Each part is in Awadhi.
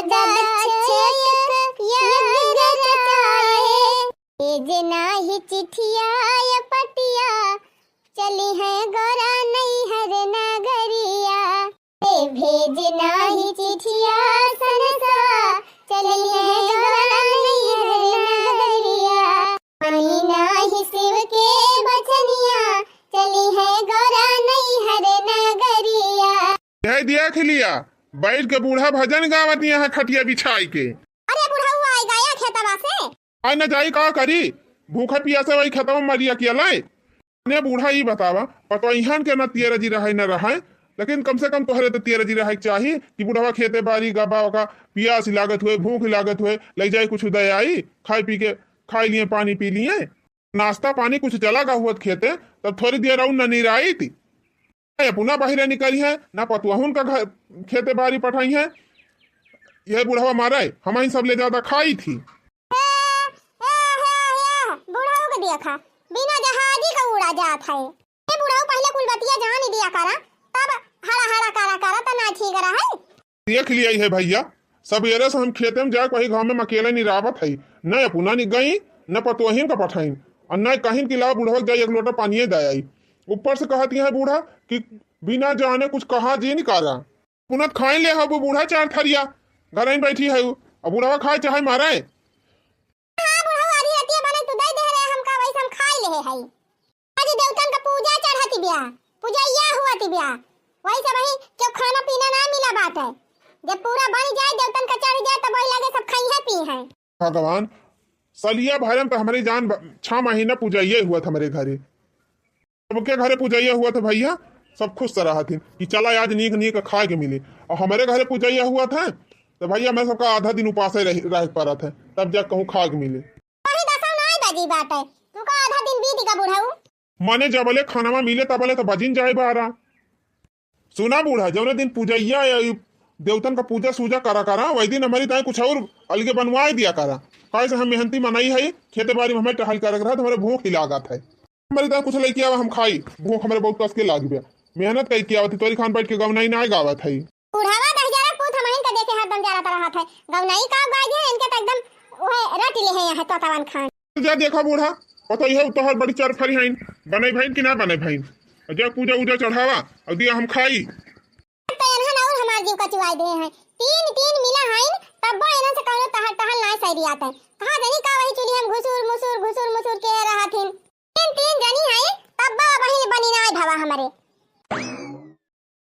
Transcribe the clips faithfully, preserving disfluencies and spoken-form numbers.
दक्षयज्ञ यज्ञ रचाए। भेजे नाही चिठिया या पटिया, चली है गौरा नैहर नगरिया। ए भेजे नाही चिठिया सनसा, चली है गौरा नैहर नगरिया। मानी नाही शिव के बचनिया, चली है गौरा नैहर नगरिया। यह देख लिया, बैठ के बूढ़ा भजन गावत यहाँ खटिया बिछाई के। अरे बुढ़ऊ आई गया खेतवा से। आई न जाई का करी, भूखे पियासे वही खेतवा में मरी अकेले। ने बूढ़ा ई बतावा, पतोहियन के न तियरजी रहै न रहै, लेकिन कम से कम तोहरे तो तियरजी रहै के चाही कि बुढ़वा खेते बारी गबा ओका पियास लागत हुए, भूख लागत हुए, ले जाए कुछ दे आई, खाए पी के, खाई लिए, पानी पी लिए, नाश्ता पानी कुछ चला गा हुआ खेते, तब थोड़ी देर और न निराई थी। ए, अपना बाहिरे निकरी है, ना पतुआहुन का घर, खेते बारी पठाई है। यह बुढ़वा मारे, हमही सब ले जादा खाई थी। ए, ए, ए, ए, बुढ़ऊ के देखा, बिना जहाजी का उड़ा जात है। ए बुढ़ऊ, पहिले कुल बतिया जान दिया करा, तब हड़ा हड़ा करा करा, त ना ठीक रहा है। देख लिया है भैया, सबेरे से हम खेते में जाके वही गाँव में अकेले निरावत है, न अपना नि गई, न पतोहिन का पठाइन, और न कहिन कि लाओ बुढ़वा के जाई एक लोटा पानिये दे आई। ऊपर से कहत यहाँ बूढ़ा कि बिना जाने कुछ कहा जी निकारा। पुनत खाई ले हबू बूढ़ा चार थरिया, घर में बैठी है, अब बुढ़वा खाए चाहे मारे। हाँ बुढ़ऊ, आधी रतिया बने तू दे दे रहे हमका, वैसे हम खाई ले है। आज देवतन का पूजा चढ़त बिया, पूजैया हुआ बिया, वही सब वही क्यों खाना पीना ना मिला बाटे। जब पूरा बन जाए, देवतन का चढ़ जाए, तब वही लगे सब खाई है पी है। भगवान, सलिया भरम तो हमारी जान ब-, छह महीना पूजैया हुआ था हमारे घरे। सबके घरे पूजैया हुआ था भैया, सब खुश से रहा थी कि चला आज नीक नीक खाए के मिले। और हमारे घरे पूजैया हुआ था तो भैया मैं सबका आधा दिन उपासे रह, रह पड़ा था, तब जा कहूँ खाए के मिले। वही दसौ नाई बजी बाटे, तू का आधा दिन बीत गा बुढ़ऊ। माने जबले खानवा मिले तबले तो बजिन जाए बारा। सुना बूढ़ा, जौने दिन पूजैया या ई देवतन का पूजा सूजा करा करा, वही दिन हमारी ताई कुछ और अलगे बनवाए दिया करा। काहे से हम मेहनती मनई है, खेते बारी में हमें टहल करे के रहा, तो हमारे भूख ही लागत है। हमारी ताई कुछ लेके आवा, हम खाई, भूख हमारे बहुत कस के लाग गया। मेहनत कई के आवत, तोरी खान बैठ के गवनाई ना गावत है। बुढ़ावा दहिजरा पूत हमहिन के देखे हरदम जरत रहत है। गौनाई का गाय है, इनके तो एकदम उहे रट ले है यहाँ तोतावन खान। जा देखा बूढ़ा, पता ही है तोहर बड़ी चर फरी हईन, बने भईन कि ना बने भईन। जा पूजा उजा चढ़ावा और दिया हम खाई। तो इन्हन और हमार जीव कचुआई दे हैं। तीन तीन मिला हईन, तब्बो इन्हन से कौनो तहल तहल ना सैरियात है। कहाँ जानी का वही चूल्ही हम घुसुर मुसुर घुसुर मुसुर के रहत हिन। तीन तीन जनी है, तब्बो वही बनी ना भवा हमरे।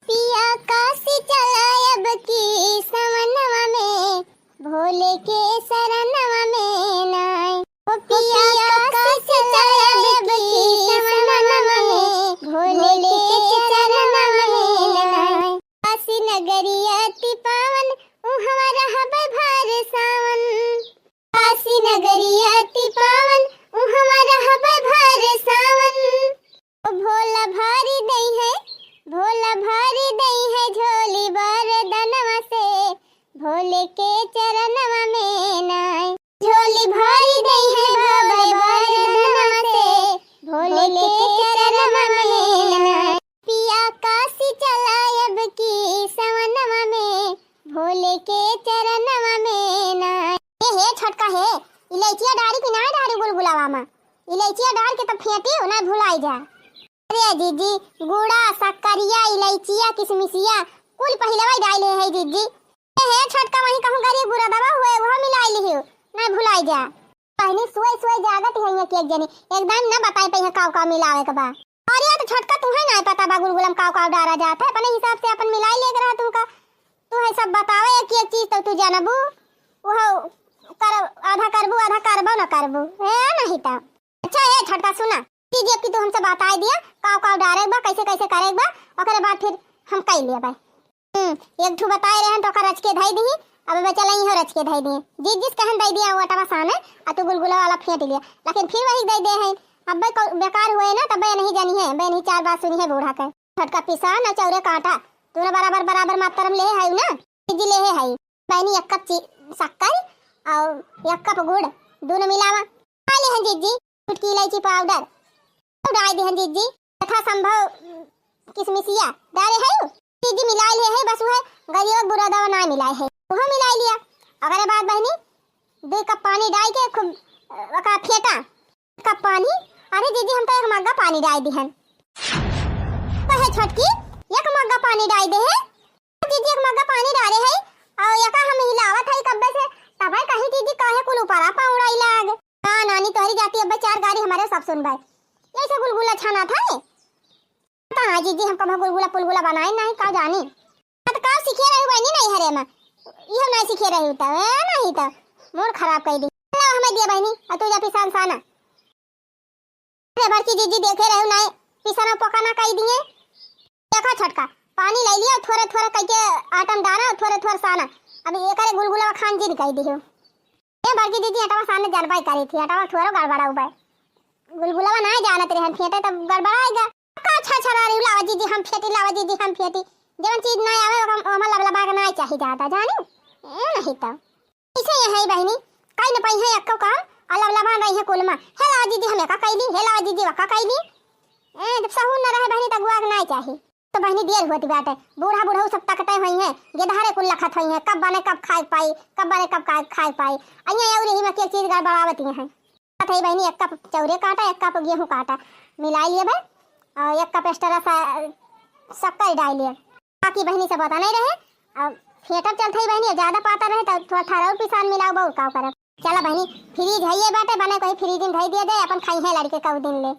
पिया काशी चला अब की सवनवा में, भोले के शरणवा में नाय। ओ पिया काशी चला अब की सवनवा में, भोले के शरणवा में नाय। काशी नगरी अति पावन, उहवा रहबै भर सावन। काशी नगरी अति पावन, उहवा रहबै भर सावन। ओ भोला भारी दई है, भोला भारी दई है झोली बरदनवा से, भोले के चरणवा में नाय। झोली भारी दई है भोले बरदनवा से, भोले के चरणवा में नाय। पिया काशी चला अब की सवनवा में, भोले के चरणवा में नाय। ए हे छोटका हे, इलायचिया डारी कि ना डारी गुलगुलावा में? इलायचिया डार के तब फेंटी ना भुलाई जा। अरे जीजी, गुड़ा, शक्करिया, इलायचिया, किसमिसिया, कुल पहिलवा ही डाले है जीजी। ए हे छोटका, वहीं कहूँ गरी गुरा दवा हुए, वह मिलाई लिहियो, ना भुलाई जा। बहिनी, सोए सोए जागत है एक एक जनी, एकदम ना बताई पई है काव काव मिलावे के बा। अरे तो छोटका, तुहे ना पता बा गुलगुलम काव काव डारा जात है, अपने हिसाब से अपन मिलाई लेके रहा तू का। तू है सब बतावे एक एक चीज तो तू जानबू, वह कर, आधा करबू आधा करबो ना करबू, है नहीं तो। अच्छा ए छोटका सुना, दीदी अब की तू हमसे बताई दिया काव काव डारे के बा, कैसे कैसे करे के बा, ओकरे बाद फिर हम कई लेबे। हम्म, एक ठू बताए रहन तो ओकर रच के धई दीही। अब बे चला इहो रच के धई दिए। जिस जिस कहन दई दिया वो अटवा साने, आ तू गुलगुला वाला फेंट लिया। लेकिन फिर वही दई दे है। अब बे को-, बेकार हुए ना, तब बे नहीं जानी है, बे नहीं चार बात सुनी है बूढ़ा के। छोटका पिसान और चौरे काटा, दोनों बराबर बराबर मात्रा में ले है ना? जीजी ले है। बहनी एक कप ची-, शक्कर और एक कप गुड़, दोनों मिलावा। खा ले हैं जीजी, चुटकी इलायची पाउडर। डाल दे हैं जीजी, यथासंभव किसमिसिया डाले है। जीजी मिला ले है, बस वह गरीब बुरा दवा ना मिलाए है, उहो मिलाई लिया। ओकरे बाद बहिनी, दुई कप पानी डाल के खूब, अ, ओका फेंटा। कप पानी? अरे जीजी, हम तो एक मग्गा पानी डाल दिहन। कहे छोटकी, एक मग्गा पानी डाल दे है? जीजी, एक मग्गा पानी डाले है, और एका हम हिलावत है कब्बे से, तबे कहीं जीजी काहे कुल ऊपरा पौड़ाई लाग। हाँ नानी, तोहरी जाति अब्बे चार गारी हमरे सब सुनबे। यैसे गुलगुला छाना था। त हाँ जीजी, हम कबहूँ गुलगुला पुलगुला बनाए नाहीं, का जानी। त का सीखे रही बहिनी नैहरे मा? इहो नाहीं सीखे रही त, ए, नाहीं त मूड खराब कइ दी। ला हमें दिया बहिनी, अउ तू जा पिसान साना। अरे बड़की जीजी देखे रही नाहीं, पिसनो पोका ना कइ दिए। देखा छोटका, पानी लइ लिया, थोरे थोरे कइ के आटा मा डाला, थोरे थोरे साना। अब एकरे गुलगुला खान जिन कइ दियो। ए बड़की जीजी, आटवा साने जानबे करी थी, आटवा थोरो गड़बड़ाऊ बा। गुलगुलवा नाहीं जानत रहन, फेंटे तब गड़बड़ाएगा। का अच्छा अच्छा रही, लावा जीजी हम फेंटी, लावा जीजी हम फेंटी। जवन चीज नाहीं आवे, ओकम-, ओमा लबलबा के नाहीं चाही ज्यादा, जानी? ए नाहीं तो। इसे ये है बहिनी, कई न पाई है एक्को काम, आ लबलबा रही है कुल मा। हे लावा जीजी हम एका कइली, हे लावा जीजी वका कइली। ए, जब सहूर न रहे बहिनी, त अगुआ के नाहीं चाही। त बहिनी, देर होती बाटे, बूढ़ा बुढ़ऊ सब तकते होइहैं, गेदहरे कुल लखत होइहैं, कब बने कब खाए पाई, कब बने कब खाए, खाए पाई। अइया अउर यही मा के चीज गड़बड़ावत ही हैं। कथई बहिनी, एक कप चौरे काटा, एक कप गेहूं काटा, मिलाई लिए भाई, और एक कप extra सा शक्कर डाल लिए। बाकी बहिनी से पता नहीं रहे, अब फेंटब चलत है बहिनी, ज्यादा पाता रहे तो थोड़ा ठहराऊ पिसान मिलाऊ, बहुत का करब। चला बहिनी, फ्रिज है ये बाटे, बने कोई फ्रिज में धई दिया जाए, अपन खाई है लड़के कऊ दिन ले।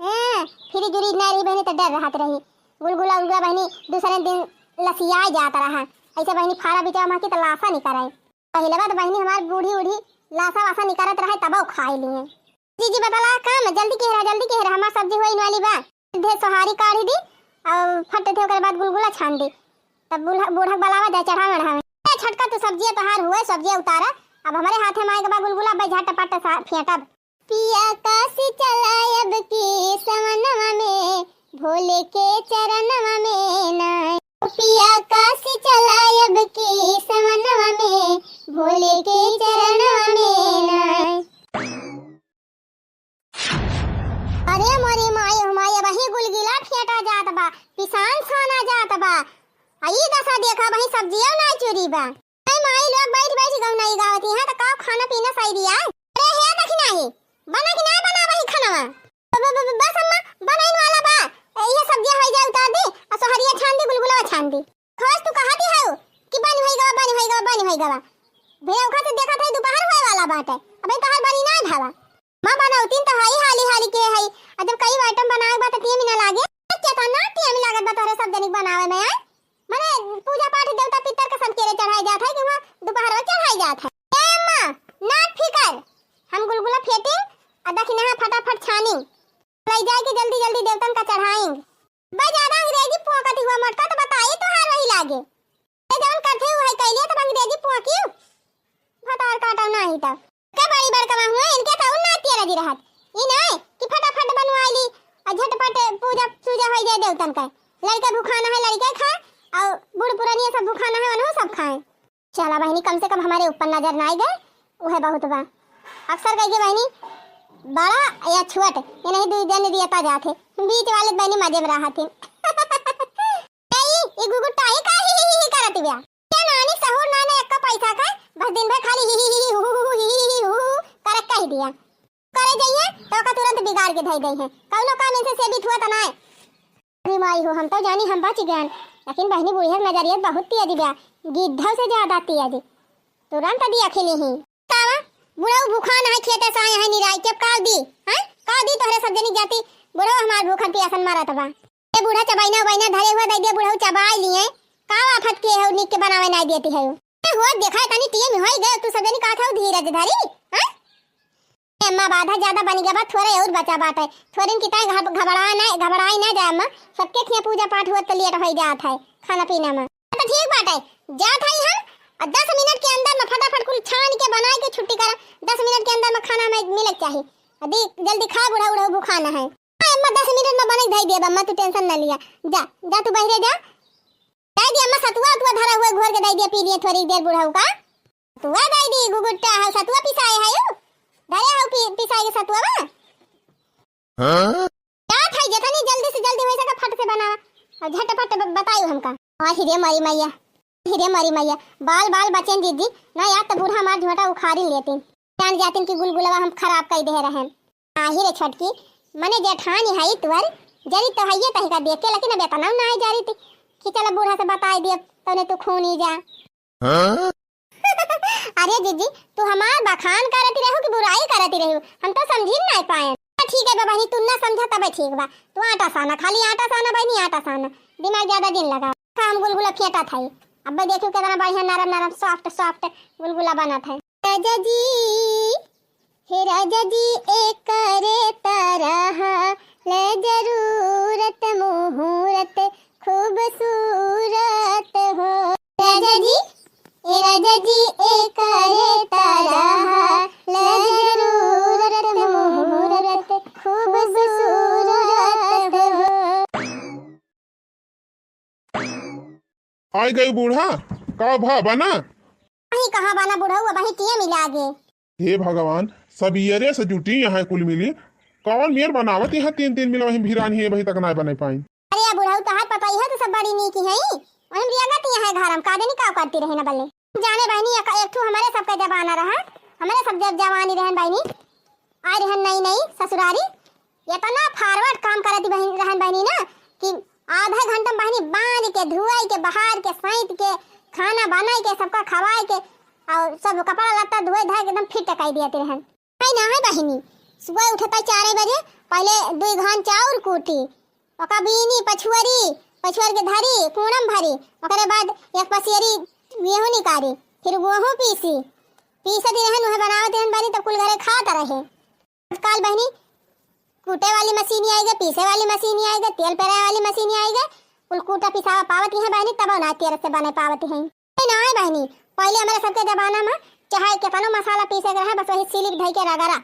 हाँ, फ्रिज उरिज ना रही बहिनी, तो डर रहत रही। गुलगुला उलगुला बहिनी, दूसरे दिन लसिया जात रहा। ऐसे बहिनी, फारा बिचावा मा की तो लासा निकरे। पहिले बात बहिनी, हमार बूढ़ी उढ़ी लासा वासा निकरत रहे, तबो खाए लिए। जीजी, बतला काम, जल्दी कह रहा, जल्दी कह रहा, हमार सब्जी होइन वाली बा। धे सोहारी काढ़ी दी, और फट थे ओकरे बाद गुलगुला छान दी। तब बूढ़ा, बूढ़ा के बलावा जाए, चढ़ावे, चढ़ावे। ए, छोटका, तू सब्जिया तोहार हुए, सब्जिया उतारा। अब हमरे हाथे मा आए के बा गुलगुला, अब झटपट सा-, फेंटब। पिया काशी चला अब की सवनवा में, भोले के चरणवा में ना। पिया काशी चला अब की सवनवा में, भोले के चरणवा में ना। अरे मोरी माई हो माई, अबहीं गुलगुला फेंटा जात बा, पिसान साना जात बा। आ ई दसा देखा, अबहीं सब्जियो ना चुरी बा। अरे माई लोग बैठ बैठ गौनाई गावत हैं, त का खाना पीना सही दिया? अरे हे दखिनाही, बना कि ना बना वही खानवा? ब-, ब-, ब-, बस अम्मा, बनाइन वाला बा। ए, इहे सब्जिया होई जाए, उतार दी, आ सोहरिया छान दी, गुलगुलवा छान दी। खोज तू कहती हऊ कि बनी होई गवा, बनी होई गवा, बनी होई गवा। भैया ओखा से देखत है, दोपहर होए वाला बाटे, अबे तोहार बनी ना भावा। माँ बनौतीन तो हई हाली हाली के हई, आ जब कई item बनावे बा त time ना लागे। केतना time लागत बा तोहरे सब जनिक बनावे में, आय? मने पूजा पाठ देवता पितर के सब केरे चढ़ाई जात है कि वहाँ दोपहर में चढ़ाई जात है। ए अम्मा, ना फिकर, हम गुलगुला फेंटी आ दखिनहा फटाफट छानी, लई जाए के जल्दी जल्दी देवतन का चढ़ाई। बा ज्यादा अंग्रेजी पोंकत हुआ मोटका तो बताई तोहार वही लागे। ए जवन करथे उहे कैलिए तब अंग्रेजी पोंकियो। भतार काटो नाही तब। के बड़ी बड़का हुए, इनके तो उन ना तेरा जी रहत। ई नाय कि फटाफट बनवाई ली और झटपट पूजा, पूजा होई जाए देवतन का। लड़का भुखाना है, लड़का खा, और बूढ़ पुरानिया सब भुखाना है, उन्हों सब खाएं। चला बहिनी, कम से कम हमारे ऊपर नजर नाय गए, उहे बहुत बा। अक्सर कह के बहिनी, बड़ा या छोट, ये नहीं दुई जन दिया ता जात है, बीच वाले बहिनी मजे में रहत है। ए, ई, ई गुगुट्टा, ई का ही, ही, ही, ही करत बिया? क्या नानी सहूर ना, ना एक्का पैसा का, बस दिन भर खाली ही, ही, ही, हु, हु, हु, ही, ही, ही, हु, हु, करत कह दिया। करे जइहे, तो का तुरंत बिगाड़ के धई दइहे। कौनो काम इनसे सेबित हुआ त नाय। अरे माई हो, हम तो जानी हम बच गए, लेकिन बहिनी बुढ़िया के नजरिया बहुत तेज बिया, गिद्धौ से ज्यादा तेज। तुरंत दिया खिली ही। कावा, बुढ़ऊ भूखा ना है, खेते से आए हैं निराई के, काव दी, हैं? काव दी तोहरे सब जनी जाती, बुढ़ऊ हमार भूखन पियासन मरत बा। ए बूढ़ा चबाइना उबाइना धरे हुआ दे दिया, बुढ़ऊ चबाई लिए। का आफत के हो, निक के बनावे नाय देती है। ए हो, देखा है तनी टीम होई गए, तू सब जनी का था धीरज धरी, हैं? ए अम्मा, बाधा ज्यादा बन गया बा, थोड़े और बचा बाटे। थोड़िन की ताई घब-, घबरा ना, घबराई ना जाए अम्मा, सबके खिया पूजा पाठ हुआ तो लेट होई जात है खाना पीना में। तो ठीक बाटे, जात है हम, और दस मिनट के अंदर में फटाफट कुल छान के बनाए के छुट्टी करा, दस मिनट के अंदर में खाना हमें मिले के चाहिए। अभी जल्दी खा, बुढ़ा उढ़ा भूखा ना है। हाँ, अम्मा, दस मिनट में बने के धई देब अम्मा, तू tension ना लिया। जा, जा तू बहरे जा। दे दी अम्मा, सतुआ उतुआ धरा हुआ घोर के दे दिया, पी लिए थोड़ी देर बुढ़ऊ का। सतुआ दे दी, गुगुट्टा है, सतुआ पिसाए है यू। धरे हो पी-, पिसाए के सतुआ बा। हाँ? क्या था, जितनी जल्दी से जल्दी हो सके फट से बनावा। और झटपट ब-, बताइयो हमका। अहि रे मरी मैया। अरे मरी मैया, बाल बाल बचेन जीजी, ना यार तो बूढ़ा हमार झोंटा उखाड़ी लेतिन। जान जातिन कि गुलगुलवा हम खराब कइ देहे रहेन। आही रे छोटकी, मने जेठानी हई तुअर, जरी तो हइये तहिका देखे, लेकिन अब एतना नाहीं जरी थी कि चला बूढ़ा से बताइ दिए, तउने तू खूनी जा। हाँ? अरे जीजी, तू हमार बखान करती रहू कि बुराई करती रहू, हम तो समझी नाहीं पाएन। ठीक है बहिनी, तू ना समझा तबे ठीक बा। तू आटा साना, खाली आटा साना बहिनी, आटा साना, दिमाग ज्यादा जिन लगा। हम गुलगुला फेंटा था, अब देखू कितना बढ़िया नरम नरम soft soft गुलगुला बनत है। राजा जी, हे राजा जी, एकरे तरह ले जरूरत मुहूर्त खूबसूरत हो। राजा जी, ए राजा जी, एकरे तरह ले जरूरत मुहूर्त खूबसूरत हो। आइ गई बूढ़ा, का भा बना? अबहीं कहाँ बना बुढ़ऊ, अबहीं टियम लागे। हे भगवान, सबेरे से जुटी यहाँ कुल मिली, कौन मेर बनावत यहाँ तीन तीन मिला वहीं भिरान ही अबहीं तक नाहीं बनाइ पाइन। अरे या बुढ़ऊ, तोहार पतोहिया तो सब बड़ी नीक हई, वहीं रियागत यहाँ घर हम का देनी का करती रही ना बल्ले। जाने बहिनी, एक, एक ठू हमरे सबके जमाना रहा, हमरे सब जब जवानी रहन बहिनी, आइ रहन नई नई ससुरारी, एतना forward काम करत बहिन, रहन बहिनी ना कि आधा घंटा में बहिनी बांध के, धुआई के, बहार के, सैंत के, खाना बनाई के, सबका खवाई के, और सब कपड़ा लत्ता धोए धाए के एकदम fit कइ दिया रहन। है ना है बहिनी, सुबह उठता चार बजे, पहले दुई घान चाउर कूटी, ओका बीनी, पछुअरी, पछुअर के धरी, कूड़म भरी, ओकरे बाद एक पसियरी गेहूं निकारी, फिर गेहूं पीसी, पीसत रहन, उहे बनावत रहन बहिनी, तब कुल घरे खात रहे। आजकल बहिनी, कूटे वाली मशीन आइ गए, पीसे वाली मशीन आइ गए, तेल पेरे वाली मशीन आइ गए, कुल कूटा पिसावा पावत ही हैं बहिनी, तब ना तेल से बने पावत हैं। ए ना है बहिनी, पहले हमरे सबके जमाना में चाहे केतनो मसाला पीसे के रहे, बस वही सिलिक धई के रगड़ा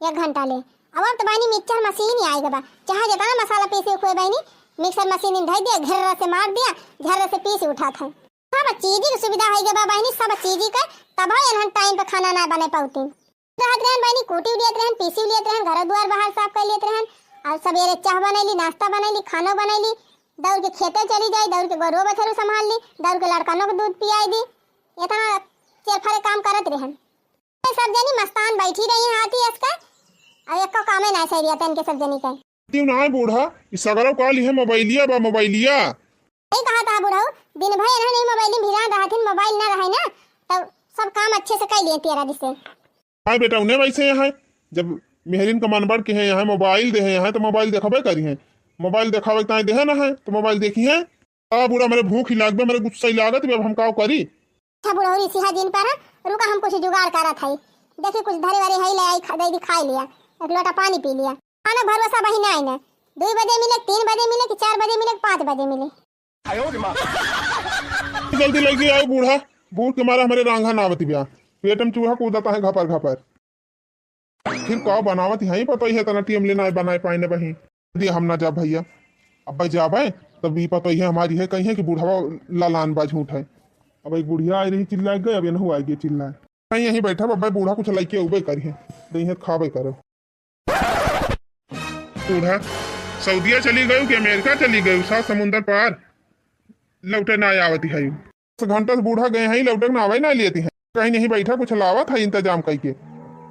एक घंटा ले। अब, अब तो बहिनी mixer मशीन ही आइ गए बा, चाहे जितना मसाला पीसे हुए बहिनी, mixer मशीन में धई दिया, घर्र से मार दिया, झर्र से पीस उठात है। सब चीज की सुविधा होइ गए बा बहिनी, सब चीज के, तब एनहन time पे खाना ना बने पावती। रहत रहन बहिनी, कूटी लियत रहन, पीसी लियत रहन, घर दुआर बाहर साफ कर लियत रहन, और सबेरे चाह बनैली, नाश्ता बनैली, खानो बनैली, दौड़ के खेते चली जाई, दौड़ के गोरुआ बछरू संभाल ली, दौड़ के लड़कनों को दूध पियाई दी। इतना चेरफरे काम करत रहन। ये सब जनी मस्तान बैठी रही हैं हाथी अस के, और एको कामे ना सही रहता इनके सब जनी के। तीन आए बूढ़ा, ई सगरो का लिहे मोबाइलिया बा, मोबाइलिया। सही कहा था बुढ़ऊ, दिन भर इन्हें नहीं मोबाइल में भिरान रहथिन, मोबाइल ना रहे ना, तब सब काम अच्छे से कर लिए तेरा जिससे। हाँ बेटा, उन्हें वैसे यहाँ है, जब मेहरिन का मन बढ़ के है यहाँ मोबाइल दे है यहाँ, तो मोबाइल देखाबे करी है, मोबाइल देखावे के ताई देहे ना है, तो मोबाइल देखी है। आ बूढ़ा, मेरे भूख ही लाग बे, मेरे गुस्सा ही लागत बे, अब हम का करी? अच्छा बुढ़ऊ, रिसिहा जिन पर रुका, हम कुछ जुगाड़ करत है, देखी कुछ धरे वरे है, ले आई, खा, दे दी, खाई लिया, एक लोटा पानी पी लिया। खाना भरोसा बहिन आए ना, दुई बजे मिले, तीन बजे मिले कि चार बजे मिले कि पाँच बजे मिले। जल्दी लइके आओ बूढ़ा, भूख के मारा हमरे रांघा ना आवत बिया, पेट में चूहा कूदता है घपर घपर। फिर का बनावत है, पता ही है तना टीएम लेना है, बनाए पाए न बही। यदि हम ना जा भैया, अब जाबे तब ई पता ही है हमारी है कही है कि बूढ़वा लालान बा, झूठ है। अब एक बुढ़िया आई रही चिल्लाए गए, अब एनहु आ गए चिल्लाए। नहीं यहीं बैठा बब्बा, बूढ़ा कुछ लइके उबे करी है, दही है खाबे करो। बूढ़ा सऊदिया चली गयू कि अमेरिका चली गयू, सात समुंदर पार, लौटे ना आवती है। दस घंटा से बूढ़ा गए हैं, लौटे ना आवे ना लेती है। कहीं नहीं बैठा, कुछ लावत है इंतजाम कइके,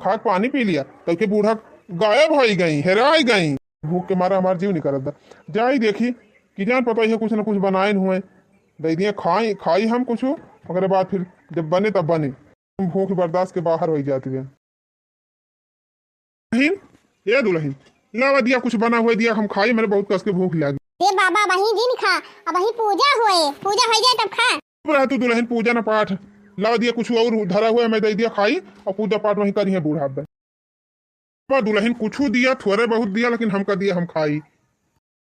खाक पानी पी लिया, तब के बूढ़ा गायब हो गई, हेराई गई। भूख के मारा हमार जीव निकलत बा। जाई देखी कि जान पता ही है कुछ न कुछ बनाइन हुए, दे दिए खाई, खाई हम कुछ, ओकरे बाद फिर जब बने तब बने। भूख बर्दाश्त के बाहर हो जाती है। दुल्हन, ए दुल्हन, लावा दिया कुछ बना हुआ दिया, हम खाई, मेरे बहुत कस के भूख लगी। ए बाबा, वहीं जिन खा, अब वहीं पूजा हुए, पूजा हो जाए तब खा। चुप रह तू दुल्हन, पूजा न पाठ, लावा दिया कुछ और धरा हुआ, मैं दे दिया खाई, और पूजा पाठ वहीं करी है बूढ़ा अब। बाबा दुल्हन कुछ दिया, थोड़े बहुत दिया, लेकिन हमका दिया, हम खाई।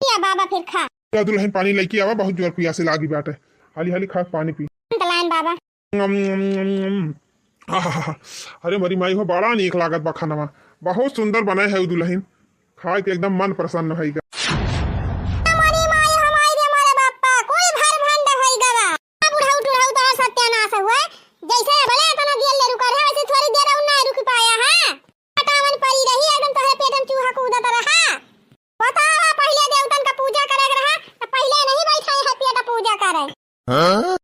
या बाबा फिर खा। या दुल्हन पानी लेके आवा, बहुत जोर पियासे लागी बाटे, हाली हाली खा पानी पी। लाइन बाबा। नम, नम, नम, नम। आहा, अरे मोरी माई हो, बड़ा नीक लागत बा खानवा, बहुत सुंदर बने है उ दुल्हन, खाए के एकदम मन प्रसन्न होइगा। मोरी माई, हमारी रे मोरे बापा, कोई भर भंड होइगा बा। बुढ़ऊ टुढ़ऊ तोहर सत्यानाश हुआ, जैसे भले इतना दियल ले रुका रहे, वैसे थोड़ी देर और ना रुक पाया है। पटावन पड़ी रही, एकदम तोहरे पेट में चूहा कूदत रहा। बतावा, पहिले देवतन का पूजा करे के रहा, तो पहिले नहीं बैठा है पेट पूजा करे। हाँ?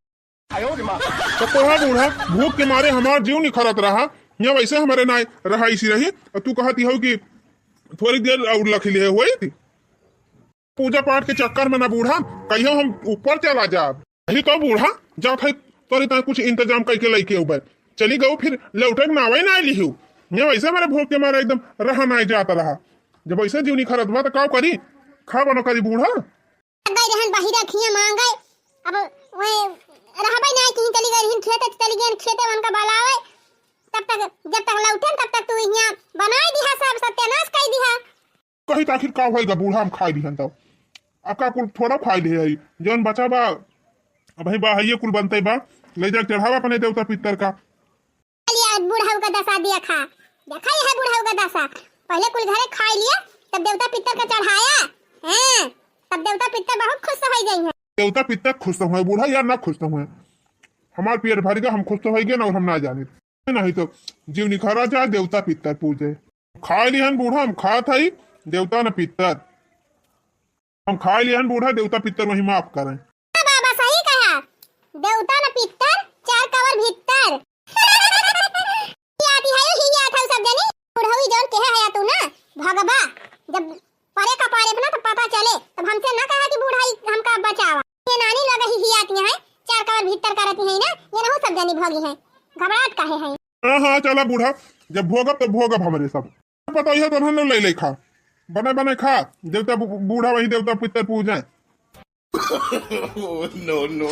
तो कहा बूढ़ा, भूख के मारे हमार जीव निखरत रहा, यहाँ वैसे हमारे ना रहा इसी रही, और तू कहती हो कि थोड़ी देर और लख लिए हुई थी। पूजा पाठ के चक्कर में ना बूढ़ा, कहियो हम ऊपर चला जाब। यही तो बूढ़ा, जात है तोरी ताई कुछ इंतजाम करके लेके उबर। चली गऊ फिर लौटे के नावे ना लिहू। यहाँ वैसे हमारे भूख के मारे एकदम रहा ना जात रहा। जब वैसे जीव निखरत बा तो का करी? खा बनो करी बूढ़ा। गई रहन बहिरा खिया मांगे, अब वही रहबे ना, कहीं चली गई रहन खेते, चली गई खेते उनका बलावे। तब तक, जब तक लौटन तब तक तू यहाँ बनाई दिहा, सब सत्यानाश कर दिहा। कही त आखिर का होइगा बूढ़ा, हम खाई लिहन तो। अब का कुल थोड़ा खाई लिहे हई, जौन बचा बा, अब ही बा, हइये कुल बनते बा, ले जाके चढ़ावा अपने देवता पितर का। चलिए, आज बूढ़ऊ का दशा देखा, देखा ये है बूढ़ऊ का दशा। पहले कुल घरे खाई लिया, तब देवता पितर का चढ़ाया, हैं, तब देवता पितर बहुत खुश हो गई हैं। देवता पितर खुश तो हुए बूढ़ा, यार ना खुश तो हुए, हमार पेट भर गया, हम खुश तो हो गए ना, और हम ना जाने। नहीं तो जीव निखरा जाए, देवता पितर पूजे। खाए लिहन बूढ़ा, हम खात हई देवता न पितर। हम खाए लिहन बूढ़ा, देवता पितर वही माफ करें। बाबा सही कहा, देवता न पितर, चार कवर भीतर। ही आती है, ही आत है सब जनी। बुढ़ऊ जौन कहे है तू ना, भगबा, जब परे का पारे ना तो पता चले, तब हमसे ना कहा कि बुढ़ाई हमका बचावा। ये नानी लोग ही हियाती हैं, चार कवर भीतर करती हैं ना, ये रहू सब जनी भोगी हैं, घबराहट काहे हैं? हाँ, हाँ, चला बूढ़ा, जब भोगब तो भोगब हमरे सब। पता ही है तो ले ले खा, बने बने खा, देवता बू-, बूढ़ा वही देवता पितर पूजे। No, no, no।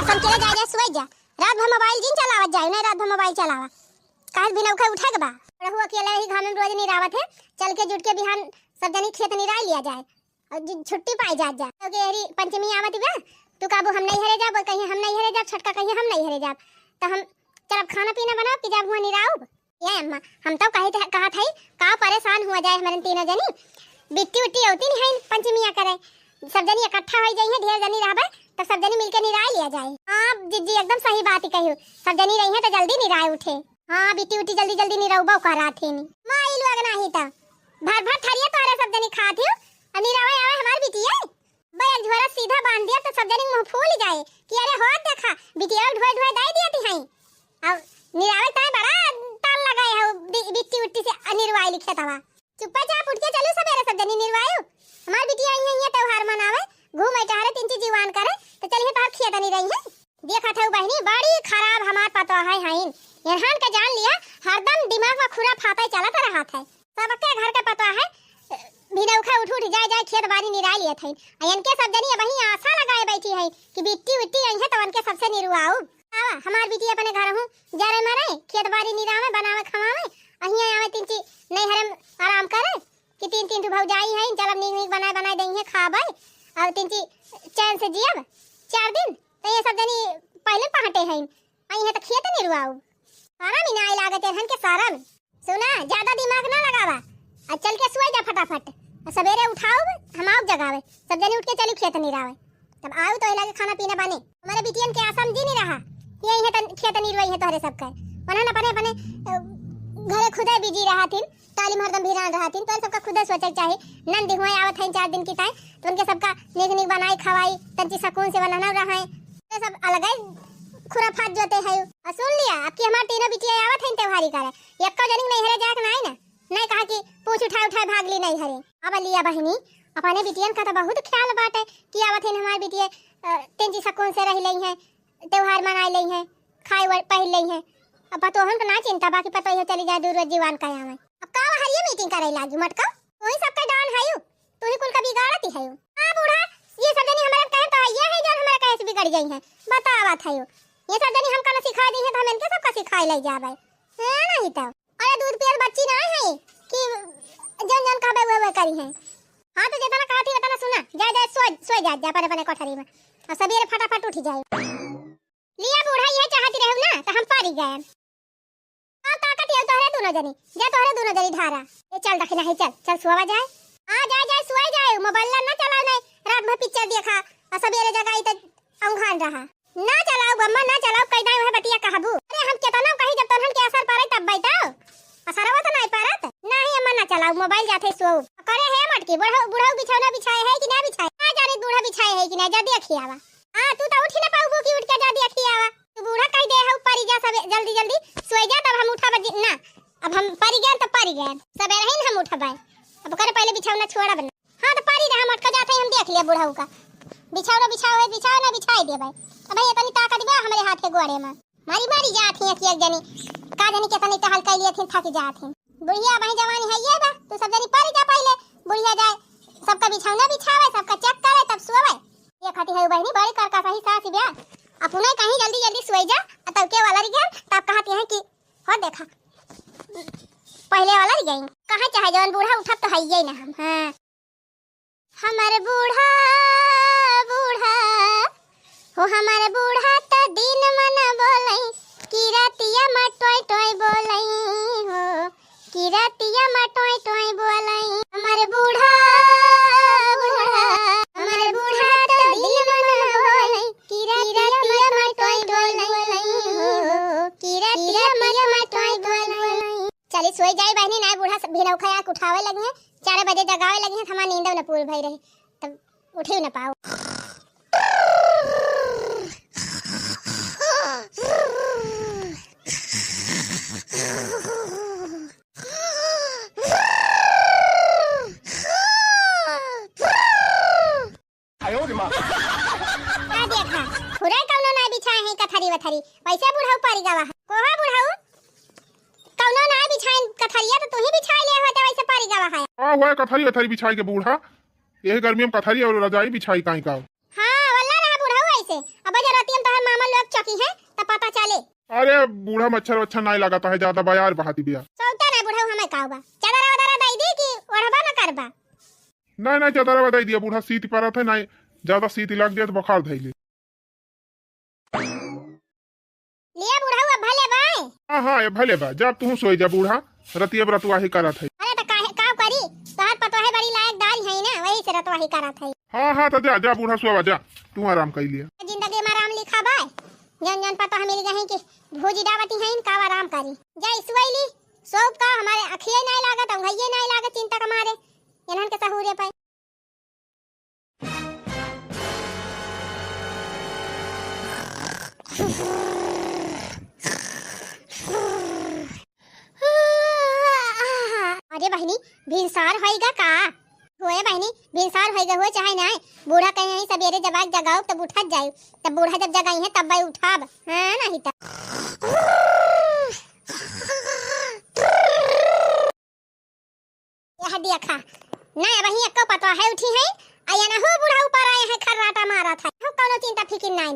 सब चले जा, जा, सोए जा, रात भर मोबाइल जिन चलावत जाए, नहीं रात भर मोबाइल चलावा, काहे बिना उठे उठे के बा। रहू अकेले ही घाम में रोज निरावत है, चल के जुट के बिहान सब जनी खेत निराई लिया जाए। और जि-, छुट्टी पाई जात जा। तो के हरी पंचमी आवत बा, तू कहबू हम नहीं हरे जाब, कहीं हम नहीं हरे जाब, छोटका कहीं हम नहीं हरे जाब। तो हम चलब खाना पीना बनाओ कि जाब हुआ निराउब? ये अम्मा, हम तो कहे थे, कहा था, का परेशान हुआ जाए हमारे तीनों जनी। बिट्टी उट्टी होती नहीं है पंचमिया करे, सब जनी इकट्ठा हो जाइए, ढेर जनी रहबे तो सब जनी मिलके निराय लिया जाए। हाँ जिज्जी, एकदम सही बात ही कही, सब जनी रही है तो जल्दी निराय उठे। हाँ, बिट्टी उट्टी जल्दी जल्दी निरउबो करा थेनी। माई लोग नाही त भर भर थरिया तोहरे सब जनी खात हियो, आ निरवे आवे हमार बिटिया। बे एक झोरा सीधा बांध दिया तो सब जनी मुंह फूल जाए कि अरे हो देखा, बिटिया ढोए ढोए दे दिया ती हई। अब निरावे ताए बड़ा ताल लगाए हो बि-, बिट्टी उट्टी से अनिरवाई लिखे तवा। चुप्पा चाप उठ के चलू सबेरे सब जनी निरवायो। हमार बिटिया आई है, ये त्योहार मनावे, घूमे टहरे, तीन चीज जीवान करे, तो चलिए तोहर खिया तनी रही है। देखत हऊ बहिनी, बड़ी खराब हमार पतोह है हईन। एनहन के जान लिया, हरदम दिमाग में खुराफाते चलत रहत है। सबके घर के पतोह है, बिनौखे उठ उठ जाए जाए खेत बाड़ी निराय लियत है। आ इनके सब जनी अबही आशा लगाए बैठी है कि बिट्टी उट्टी आई है तो उनके सबसे निरुआऊ। आवा, हमार बिटी अपने घर हूँ, जरे मरे, खेत बाड़ी निरावे, बनावे खवावे, अहिया आवे तीन ची नैहरे में आराम करे। कि तीन तीन ठो भौजाई हैं, चलब नीक नीक बनाए बनाए देइहें, खाबे, और तीन ची चैन से जियब चार दिन। तो ये सब जनी पहले पहटे हैं, आई हैं तो खेत निरुआऊ। आराम ही ना आए लागत एहन के सारा में। सुना, ज्यादा दिमाग ना लगावा, और चल के सोए जा फटाफट, और सवेरे उठाओ, हम आओ जगावे, सब जनी उठ के चली खेत निरावे। तब आऊ तो लगे खाना पीना बने। हमारे बिटियन के आसम जी नहीं रहा, यही है तन, खेत नहीं रुई है तोहरे सबके। उन्हन अपने, अपने, अ, घरे खुदे बिजी रहा थिन, ताली में हरदम भिरान रहा थिन। तोहरे सबका खुदे सोचे के चाही, नंद हुए आवत हैं चार दिन की ताई, तो उनके सबका नीक नीक बनाई खवाई, तंची सकून से बनना रहे। तो सब अलगे खुराफात जोते है। और सुन लिया, अब की हमार तीनों बिटिया आवत हैं त्योहारी करे, एक्को जनिक नहीं हरे जाए के ना आई ना। नहीं कहा कि पूछ उठाए उठाए भाग ली नहीं हरे। अब लिया बहिनी, अपने बिटियन का तो बहुत ख्याल बाटे कि आवत है हमार बिटिया, अ, तेंजी सकून से रह लई है, त्योहार मनाए लई है, खाए वा-, पहिर लई है। अब पतोहन का ना चिंता, बाकी पतोह चली जाए दूर जीवान का आवे। अब का हरिये मीटिंग करे लागी मटका? वही सबके डान है यू, तू ही कुल का बिगाड़ती है यू। हाँ बूढ़ा, ये सब जनी हमारे कहे तो है, ये है जो हमारे कहे से बिगड़ गई है, बतावत है यू। ये सब जनी हमका ना सिखाए दी है तो हम इनके सबका सिखाए ले जाबे। है नहीं तो। अरे दूध पियल बच्ची ना है कि जौन जौन कहबे उहे उहे करी है। हाँ तो जितना कहती उतना सुना, जा जा सोए, सोए जा, जा अपने अपने कोठरी में। और सबेरे फटाफट उठी जाए। लिया बूढ़ा ये चाहती रहू ना तो हम पारी गए। अब ताकत ये तोहरे दोनों जनी, जा तोहरे दोनों जनी धारा। ये चल दखिना है, चल, चल सोवा जाए। हाँ जा जा सोए जाए, मोबाइल ना चलाओ नहीं, रात भर पिक्चर देखा और सबेरे जगाई तो औंघान रहा। ना चलाऊ बम्मा, ना चलाऊ, कई दाई वह बतिया कहबू। अरे हम केतना कही, जब तोहन के असर पड़े तब बैठो। असरवा तो नहीं पड़त। नहीं अम्मा ना चलाऊ, मोबाइल जाते सोऊ। करे हे मटकी, बुढ़ऊ, बुढ़ऊ बिछौना बिछाए है कि ना बिछाए? ना जाने बूढ़ा बिछाए है कि ना, जल्दी अखियावा। हाँ, तू तो उठी ना पाउबू कि उठ के जल्दी अखियावा। तू बूढ़ा कहि दे हउ, परी जा सबे जल्दी जल्दी सोइ जा, तब हम उठब जी-, ना, अब हम परी गए तो परी गए, सबेरे ही हम उठबै। अब ओकरे पहिले बिछौना छोड़ब ना। हाँ, तो परी रहा, हम अटक जात है, हम देख लिया बुढ़ऊ का। बिछौना बिछाओ है, बिछाओ ना बिछाई देबै। अब ये तनी ताकत बा हमरे हाथे गोड़े में। मारी मारी जात ही एक एक जनी, का जनी केतनी टहल कैली हथिन, थक जात ही। बुढ़िया अबहीं जवानी है ये बा, तू सब जनी परी जा पहिले। बुढ़िया जाए, सबका बिछौना बिछावे, सबका चेक करे, तब सोवे। ये खाती है बहिनी बड़ी कर का सही सास ब्या। अपने कहीं जल्दी जल्दी सोई जा, आ तब के वाला रिगन, तब कहती हैं कि हो देखा, पहिले वाला रिगन। कहाँ चाहे जवन बूढ़ा उठब तो है ये ना हम, हाँ। हमर बूढ़ा, बूढ़ा, हो हमर बूढ़ा त दिन मन बोलई, कि रतिया म टोय टोय बोलई हो, कि रतिया म टोय टोय बोलई। हमर बूढ़ा, बूढ़ा, हमर बूढ़ा त दिन मन बोलई, कि रतिया म टोय टोय बोलई हो, कि रतिया म टोय टोय बोलई। चली सोई जाई बहिनी, नाय बूढ़ा सब भिनौखा आके उठावे लगी हैं। चार बजे जगावे लगी हैं, हमार नींदो न पूर भई रही, तब उठे न पाओ। आयो रे माँ। आ देखा, खुरे कौनो ना बिछाए हैं कथरी वथरी, वैसे बुढ़ऊ परी गवा है। कोहा बुढ़ऊ, कौनो ना बिछाइन कथरिया तो तू ही बिछाई ले होते, वैसे परी गवा है। हाँ, वह कथरी वथरी बिछाई के बूढ़ा, यही गर्मी में कथरी और रजाई बिछाई काई का। हाँ, वल्ला रहा बुढ़ऊ ऐसे। अब जरूरत हम तोहर मामा लोग चौकी है, तब पता चले। अरे बूढ़ा, मच्छर वच्छर नाई लागत है, ज्यादा बयार बहाती बिया। सोता ना बुढ़ऊ, हमें का बा? चादर वादर दई दी कि ओढ़बा न करबा? नहीं, नहीं, चादर दई दिया बूढ़ा, सीत परत है, नहीं ज्यादा सीत लग जाए तो बुखार धई ले। लिया बुढ़ऊ, अब भले बाय। हाँ, हाँ, ये भले बा, जा तू सोई जा बूढ़ा, रतिया बरतुआ ही करत है। अरे तो काहे, का करी? तोहर पतोहे बड़ी लायकदार है ना, वही से रतुआ ही करत है। हाँ, हाँ, तो जा, जा बूढ़ा, सोवा जा, तू आराम कर लिया। जिंदगी में आराम लिखा बाय, जौन जौन पतोह मिल गई कि भूजी डावती हैं, का आराम करी। जा सोई ली, सोब का, हमारे अखिए नहीं लागत, अंगइये नहीं लागत, चिंता के मारे, इन्हन के सहूरे पे। अरे बहिनी, भिनसार होइगा का? होए बहिनी, भिनसार होइगा हो चाहे नाय, बूढ़ा कहीं सबेरे जब आके जगाओ तब उठत जाए, तब बूढ़ा जब जगाई है तब भाई उठाब, हाँ नहीं तब। यह देखा, ना अबहीं एक्को पतोह है उठी है, आ ये ना हो बूढ़ा ऊपर आए हैं, खर्राटा मारत है, हो कौनो चिंता फिकिर नाई।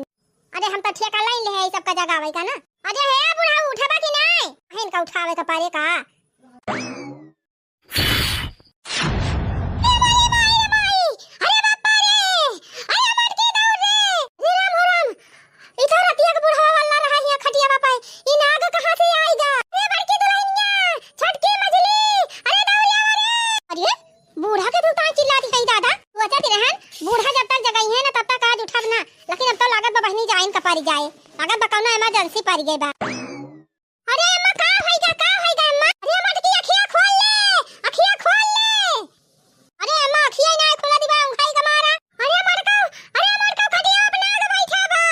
अरे हम तो ठेका लाइन ले है, ई सबका जगावे का ना। अरे हे बूढ़ा, उठबा कि नाई? अहिन का उठावे का पारे का? ए माई, माई, माई, अरे बापा रे, अरे मटकी दौड़ रे, रे राम हो राम, ई तो रतिया के बुढ़वा वाला रहा हिया खटिया बापा, ई नाग कहाँ से आइगा? ए बड़की दुल्हनिया, छोटकी मझली, अरे दौड़िया रे। अरे बूढ़ा के तू ताई चिल्लात है दादा, सोचत रहन बूढ़ा जब तक जगाई है ना तब तक आज उठब ना, लेकिन अब तो लागत बा बहिनी जाइन का परि जाए, लागत बा कौनो emergency परि गए बा। अरे अम्मा, का होइगा, का होइगा अम्मा? अरे मटकी, अखिया खोल ले, अखिया खोल ले। अरे अम्मा, अखिया ही ना खोला दिबा, उंघाई का मारा। अरे मटका, अरे मटका, खटिया पे नाग बैठा बा।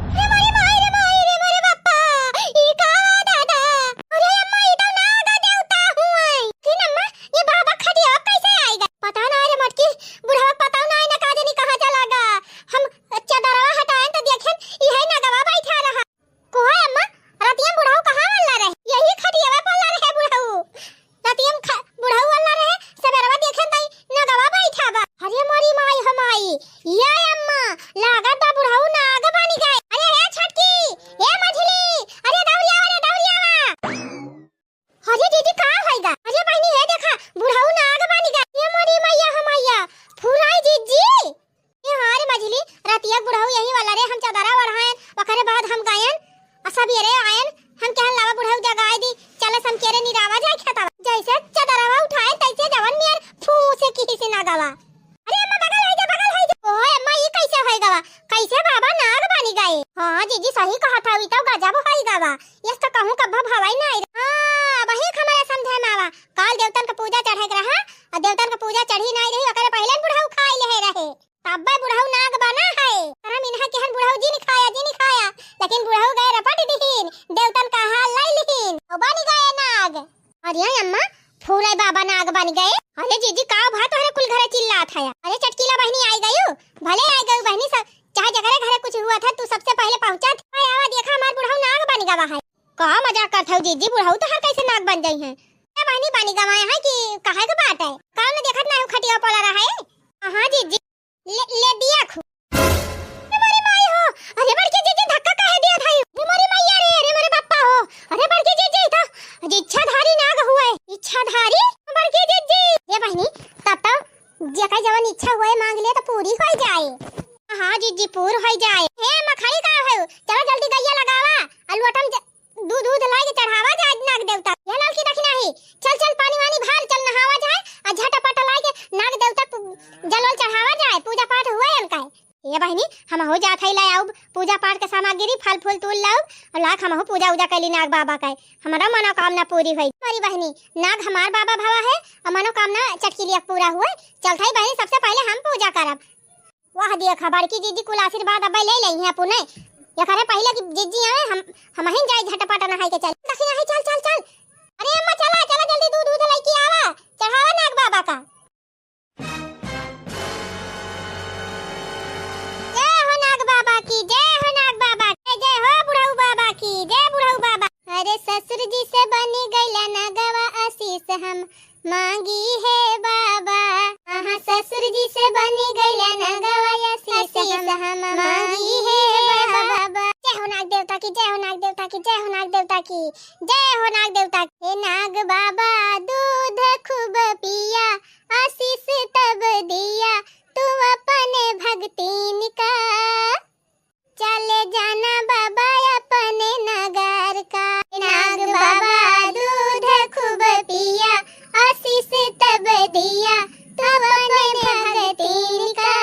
अरे मोरी माई रे, माई रे, मोरे बापा, ई का बा दादा? अरे अम्मा, ई तो नाग देवता हुए। लेकिन अम्मा, ये बाबा खटिया कैसे आइगा? पता ना रे मटकी, बुढ़वा पता ना है ना का जानी कहाँ चला गा। हम चदरवा हटाएन तो देखेन, इहे नगवा बैठा रहा। कोहा अम्मा, रतिया में बुढ़ऊ कहाँ वाला रहे? यही खटियावा पर वाला रहे बुढ़ऊ। रतिया में ख-, बुढ़ऊ वाला रहे, सबेरवा देखे तई नगवा बैठा बा। अरे मोरी माई हो माई, ये अम्मा, लागत बा बुढ़ऊ नाग बनी गए। अरे हे छोटकी, हे मझली, अरे दौड़िया, अरे दौड़िया। अरे दीदी, का होइगा? अरे बहिनी, हे देखा, बुढ़ऊ नाग बनी गए। हे मोरी मैया हो मैया, फुराई जीजी। ए हाँ रे मझली, रतिया बुढ़ऊ यही वाला रे, हम चदरा ओढ़ाएन, ओकरे बाद हम गएन, आ सबेरे आएन, हम कहन लावा बुढ़ऊ जगाए दी, चलस हम केरे निरावा जाए खेतवा। जैसे चदरवा उठाएन, तैसे जवन नियर फू से किही से नागवा। अरे अम्मा, बगल होइ जा, बगल होइ जा। ओए अम्मा, ई कैसे होइगा बा? कैसे बाबा नाग बनी गए? हाँ जीजी, सही कहा था, ई तो गजब होइगा बा। यस तो कहूँ कब्बा भवाई नाई रे। हाँ, वही हमरे समझे में आवा। काल देवतन का पूजा चढ़े के रहा, आ देवतन का पूजा चढ़ी नाई रही, ओकरे पहिले बुढ़ऊ खाई ले रहे। तब्बे बुढ़ऊ नाग बना है। अरे लेकिन बुढ़ऊ गए रपट दिहिन, देवतन का हाल लाई लिहिन, अउ बनि गए नाग। अरे अम्मा, फूले बाबा नाग बनि गए। अरे जीजी, का भा तोहरे कुल घरे चिल्लात है? अरे चटकीला बहिनी आई गयू, भले आई गयू बहिनी, सब चाहे जकरे घरे कुछ हुआ था, तू सबसे पहिले पहुँचा था। आवा देखा, हमार बुढ़ऊ नाग बनि गवा है। का मजाक करत हऊ जीजी, बुढ़ऊ तोहार कैसे नाग बन जाई हैं? ए बहिनी, बनि गवा है कि कहे के बात है? काम न देखत ना हो, खटिया पला रहा है। हाँ जीजी, ले, ले दिया खू। अरे मोरी माई हो, अरे बड़की जीजी, धक्का काहे दिया था? अरे मोरी मैया रे, अरे मोरे बापा हो, अरे बड़की जीजी, तो इच्छाधारी नाग हुए, इच्छाधारी बड़की जीजी। ए बहिनी, तब तो जेकर जवन इच्छा होए मांग ले तो पूरी होई जाए। हाँ जीजी, पूर होई जाए। हे मखड़ी का हो, चला जल्दी गैया लगावा, और लोटम ज-, दूध, दूध लाई के चढ़ावा जाए नाग देवता। ये ललकी दखिना ही, चल, चल, पानी वानी भर, चल नहावा जाए, आ झटपट लाई के नाग देवता पू-, जल वल चढ़ावा जाए, पूजा पाठ हुए इनका है। ए बहिनी, हमहू जात हई, लै आउब पूजा पाठ के सामग्री, फल फूल तूल लाउब, अउर लाग हमहू पूजा उजा कैली नाग बाबा के, हमरो मनोकामना पूरी होई। मोरी बहिनी, नाग हमार बाबा भवा है, अउर मनोकामना चटकीलिया पूरा हुए। चलत हई बहिनी, सबसे पहिले हम पूजा करब। वाह, देखा बड़की जीजी कुल आशीर्वाद अबै ले लई हैं अपने। एकरे पहिले कि जीजी आवे, हम, हमहिन जाई झटपट नहाई के चल। दखिना ही, चल, चल, चल। अरे अम्मा, चला, चला जल्दी दूध, दूध लैके आवा, चढ़ावा नाग बाबा का। जय हो नाग बाबा की, जय हो नाग बाबा की, जय हो बुढ़ऊ बाबा की, जय बुढ़ऊ बाबा। अरे ससुर जी से बनी गइला नागवा आशीष हम मांगी हे बाबा। हाँ, ससुर जी से बनी गइला नागवा आशीष हम मांगी हे बाबा। जय हो नाग देवता की, जय हो नाग देवता की, जय हो नाग देवता की, जय हो नाग देवता की। हे नाग बाबा दूध खूब पिया, आशीष तब दिया तू अपने भक्तिन का। चले जाना बाबा अपने नगर का। नाग बाबा दूध खूब पिया, आशीष तब दिया तू अपने भक्तिन का।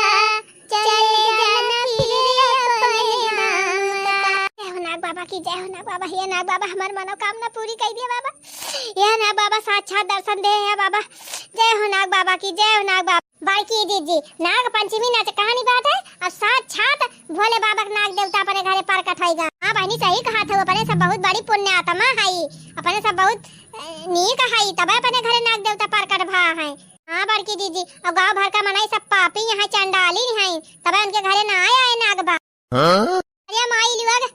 चले जाना फिर अपने नाम का। जय हो नाग बाबा की, जय हो नाग बाबा। हे नाग बाबा, हमार मनोकामना पूरी कर दिया बाबा। हे नाग बाबा, साक्षात दर्शन दे हे बाबा। जय हो नाग बाबा की, जय हो नाग बाबा। बड़की जीजी, नाग पंचमी नाच कहानी बात है, अब साक्षात भोले बाबा के नाग देवता अपने घरे प्रकट होइगा। हाँ बहिनी, सही कहा थे, अपने सब बहुत बड़ी पुण्य आत्मा है, अपने सब बहुत, अ, नीक है, तबे अपने घरे नाग देवता प्रकट भा है। हाँ बड़की जीजी, अब गाँव भर का मनई सब पापी हैं, चंडाली हैं, तबे उनके घरे ना आए, आए नाग बाबा। हाँ? अरे माई लोग,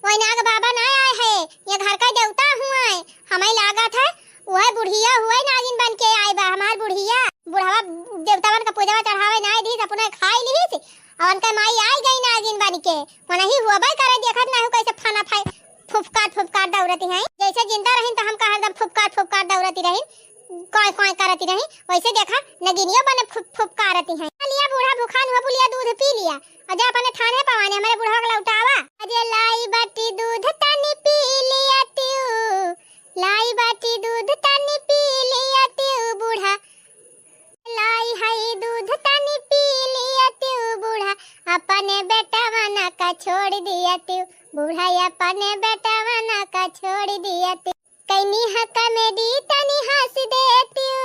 वही नाग बाबा ना आए हैं, ये घर का देवता हुआ है। हमें लागत है वह बुढ़िया हुआ है, नागिन बन के आए बा हमार बुढ़िया। बुढ़वा देवता बन के पूजवा चढ़ावे ना दी, अपने खाई ली थी, और उनका माई आई गई नागिन बन के। मनही हुआ भाई करे, देखत ना हो कैसे फाना फाई फुफकार फुफकार दौड़ती हैं। जैसे जिंदा रही तो हम कहा एकदम फुफकार फुफकार दौड़ती रही। कोई कोई करती रही, वैसे देखा नगिनिया बने फुफ फुफ करती हैं। लिया बूढ़ा भुखान हुआ, बुलिया दूध पी लिया, और जा अपने थाने पवाने हमारे बुढ़वा के लौटावा। अरे लाई बाटी दूध तनी पी लिया तू, लाई बाटी दूध तनी पी लिया तू बूढ़ा, लाई है दूध तनी पी लिया तू बूढ़ा, अपने बेटवन का छोड़ दिया तू बूढ़ा, अपने बेटवन का छोड़ दिया तू। कैनी ह कॉमेडी तनी हँस देतिउ।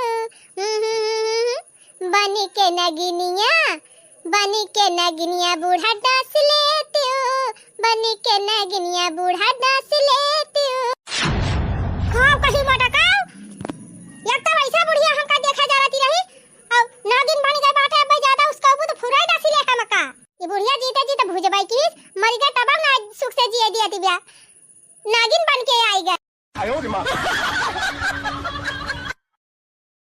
बनी के नगिनिया, बनी के नगिनिया बूढ़ा डांस लेतिउ। बनी के नगिनिया बूढ़ा डांस लेतिउ।